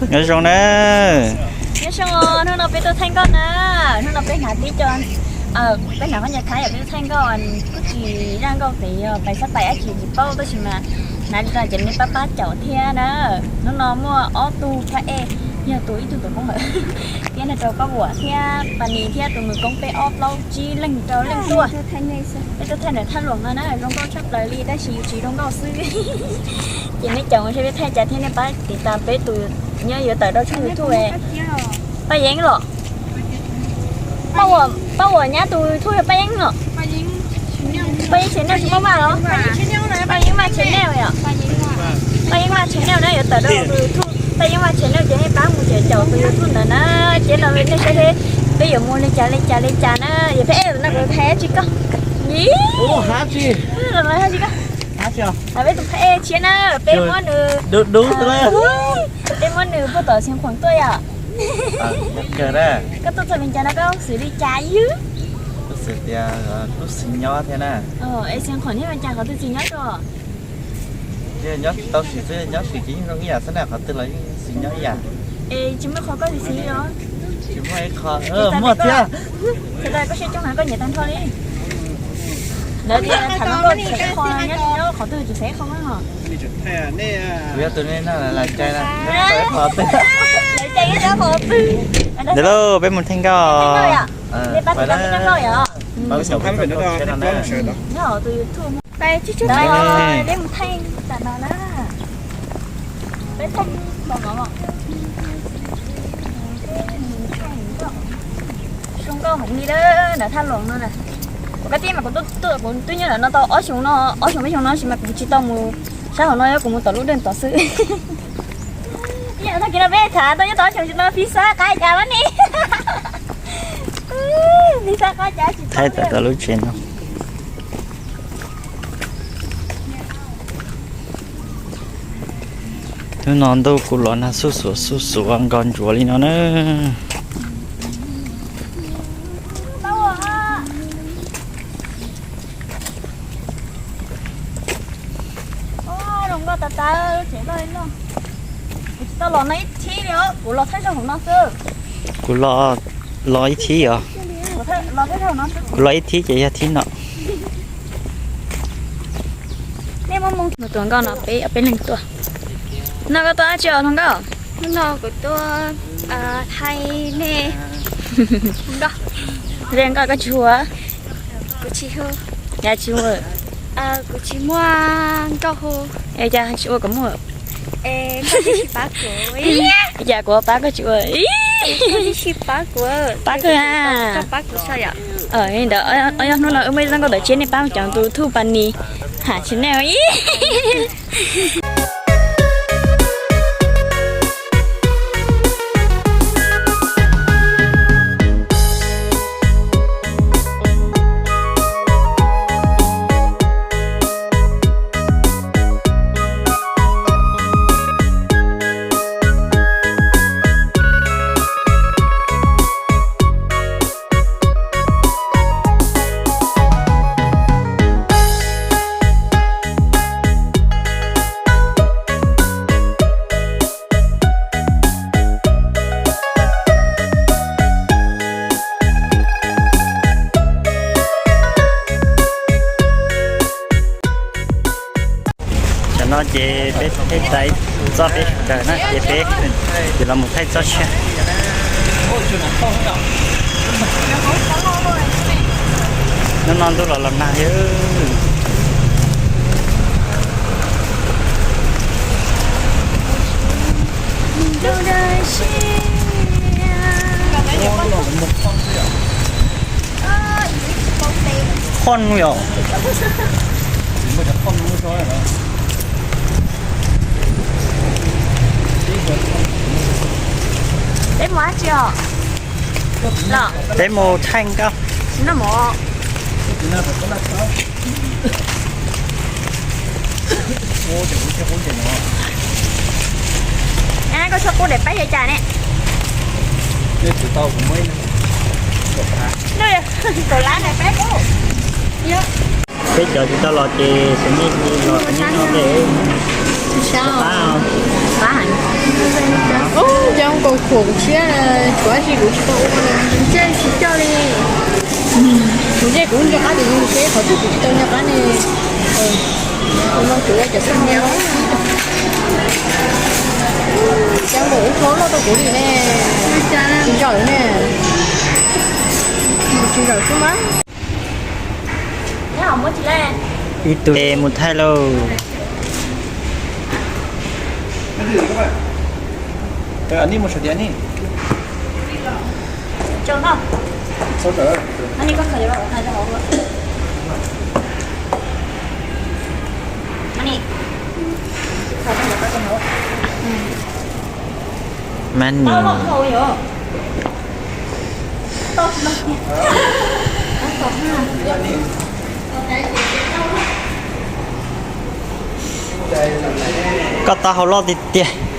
Nyob zoo na. Nyob zoo os, hnub no peb tuaj thaij nkauj na. Hnub no peb hnav tib co, peb hnav qhov ncauj thab yom, peb tuaj thaij nkauj, kuj tsis zaj nkauj pem yog pais xab pais dab tsi tsis paub tab sis mas hnav li no ces nej pab pab caum thiab na. Hnub no muaj ob tug phab ej, yog tus ib tug tuam koob lawm thiab nws rau koj vuam thiab pas nis thiab tus nws koob peb ob plaub tsib leeg rau leej tuaj. Peb tuaj thaij ntawm thaj luam no na, zoo nkauj tshaj plaws li tab sis yus tsis zoo nkauj xwb. Ces nej caum saib peb thaij cas thiab nej pab tiv tas peb tus nyob yuav tawm rau tshooj YouTube. Paj Yeeb los? Paj Uas nyab tus YouTube yog Paj Yeeb los? Paj Yeeb channel tsis muaj maj los? Paj Yeeb maj channel yom? Paj Yeeb maj channel na yuav tawm rau tus YouTube. Paj Yeeb maj channel ces nej pab mus caum tus YouTube ntawd na. Ces no nej saib peb yuav mus li cas li cas li cas na. Yog peb ej no kuv hais tsis koj. Ib, los no hais tsis koj. Peb tus phab ej tshiab na, peb muab nws, peb muab nws puag tom Xeev Khuam tuaj yom. Koj tuaj txog Vias Cas no koj xws li cas ywg? Kuv xws tias kuv xws nyob thiab na. Es Xeev Khuam thiab Vias Cas qhov twg tsis nyob tso? Nyob tsis tau sim xwb, nyob sim ces yeej zoo ib yam xwb na, qhov twg los yeej xws nyob ib yam. Es tsis muaj qhov koj xws xws os? Tsis muaj ib qho. Muaj thiab. Koj siab coob heev koj nyiam tag nrho li. Lawv tias tham hluas nkauj tsis xav ib qho, nyob nyob qhov twg tsis xav ib qho na. Kuv yog tus nej noj las cai na, noj tau ib qho twg. Lawv cai nyob qhov twg. Ntawd lauj, peb mus thaij nkauj. Thaij nkauj yom? Nej pab tiv tas peb thaij nkauj yom? Nyob hauv tus YouTube. Peb mus thaij tam no na. Peb thaij tom no. Zoo nkauj heev li ntawm thaj luam no na. Kuv kab tij mas kuv tuaj, kuv twb nyob ntawm no tau ob xyoos no, ob xyoos peb xyoos no sis mas kuv tsis tau mus sab hauv no, kuv mus tom lub dej tom xwb. Tag kis no peb tham tau nyob tau ob xyoos tsis tau pib xab qab cas li ne. Pib xab qab cas tsis tau. Thaij tawm lub tsev no. Hnub no ntuj kuj los nag xuj xuav xuj xuav nkos ntsuav li no na. Kuv tsis tau los no ib thib li os, kuv los thaij zog hauv no xwb. Kuv los, los ib thib os. Kuv los ib thib ces yog thib no. Nej muab mus mus tuav nkauj no peb, peb leeg tuaj. No koj tuaj dab tsi os hluas nkauj? Hnub no kuv tuaj thaij nej. Hluas nkauj, hluas nkauj koj tsis hu, kuv tsis hu, yog tsis hu, kuv tsis muaj nkauj hu. Es cas tsis ua kom muaj? Cas kuv pab koj tsis ua? Pab koj a. Ntawd yog hnub no wb muaj ib zaj nkauj tawm tshiab, nej pab cov tus thuj pas nis ham tsis nej. Tam no ces peb thaij txog peb sawv daws na ces peb ces los mus thaij txoj sia. Hnub no ntuj los los nag thiab. Qhoj yom. Peb mus dab tsi os? Los peb mus thaij nkauj. Noj mov. Koj tshuab qub daim paib li cas ne? Kaum lab daim paib qub. Peb cov tsis tau los ces tus nej los tus nej noj tej. Pab, pab. Pos khuam kuv siab, kuv ab tsi kuv tsis tau ua, ntsej tsis coj li. Kuv ntsej kuv nco qab tias nws seb qhov twg kuv tsis tau nco qab ne. Kuv no kuv ua cov xab niam, cas npaum ub tshua loj rau kuv li ne. Tsis zaum ne, tsis zaum xwb mas. Ib tug mus thaij lauj. Money. Koj taub hau loj tiag tiag.